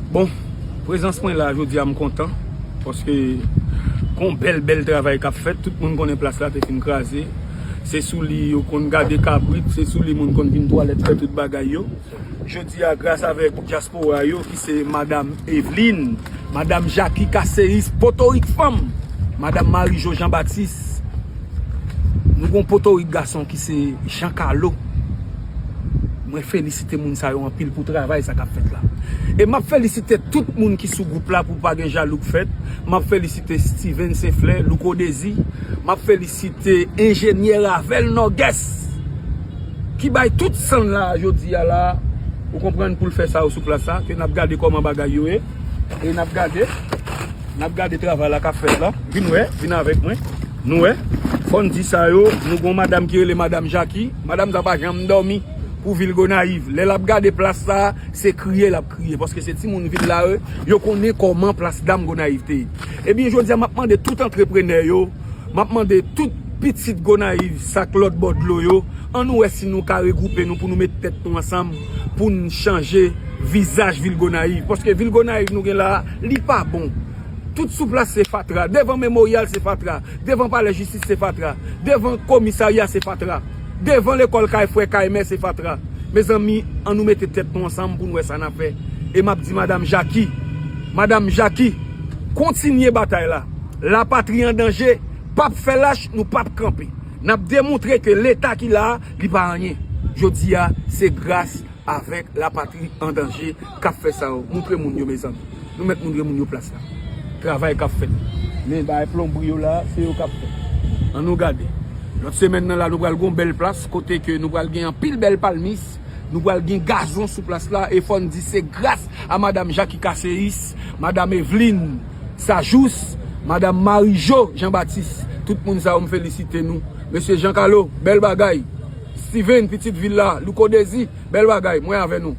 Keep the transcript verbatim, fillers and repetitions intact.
Bon, prezans mwen la jodi a, m kontan, paske gon bèl, bèl travay k ap fèt. Tout moun konnen plas la te fin kraze. Se sou li yo konn gade kabrit, se sou li moun konn vin twalèt, fè tout bagay yo. Jodi a, gras avèk dyaspora yo, ki se Madam Eveline, Madam Jackie Casséus, Potorik fanm, Madam Marie Jo Jean Baptiste, nou gon Potorik gason ki se Jean Carlo. Mwen felisite moun sa yo anpil pou travay sa k ap fèt la. E m ap felisite tout moun ki sou gwoup la pou pa gen jalou k fèt. M ap felisite Steven Senflè, Louko Dezi. M ap felisite enjenyè Ravel Nògès, ki bay tout san l la jodi a la. Ou konprann, pou l fè sa yo sou plas la, ke n ap gade kòman bagay yo ye. E n ap gade, n ap gade travay la k ap fèt la. Vin wè, vin avèk mwen. Nou wè, fò n di sa yo, nou gon madanm ki rele Madanm Jackie. Madanm sa pa janm dòmi pou vil Gonayiv. Lè l ap gade plas sa, se kriye l ap kriye, paske se timoun vil la yo, yo konnen kòman plas dam Gonayiv te ye. Ebyen, jodi a, m ap mande tout antreprenè yo, m ap mande tout pitit Gonayiv, sa k lòt bò dlo yo, ann nou wè si nou ka regwoupe nou pou nou met tèt nou ansanm, pou n chanje vizaj vil Gonayiv. Paske vil Gonayiv nou gen la a, li pa bon. Tout sou plas se fatra. Devan Memoryal se fatra. Devan Palè Jistis se fatra. Devan komisarya se fatra. Devan lekòl kay frè kay mè se fatra. Mezanmi, ann nou mete tèt nou ansanm pou n wè sa n ap fè. E m ap di Madanm Jackie, Madanm Jackie, kontinye batay la. Lapatri an danje, p ap fè lach, nou p ap kanpe. N ap demontre ke Leta ki la a, li pa anyen. Jodi a, se gras avèk Lapatri an danje k ap fè sa yo. Montre moun yo, mezanmi. Nou mèt montre moun yo plas la. Travay k ap fèt. Men bagay plonbri yo la, se yo k ap fè. Ann nou gade. Lòt semèn nan la, nou pral gon bèl plas, kote ke nou pral gen anpil bèl palmis, nou pral gen gazon sou plas la, e fò n di se gras a Madanm Jackie Casséus, Madanm Eveline Sajous, Madanm Marie Jo Jean Baptiste. Tout moun sa yo, m felisite nou. Mesye Jean Carlo, bèl bagay. Steven, pitit vil la, Louko Dezi, bèl bagay. Mwen avè nou.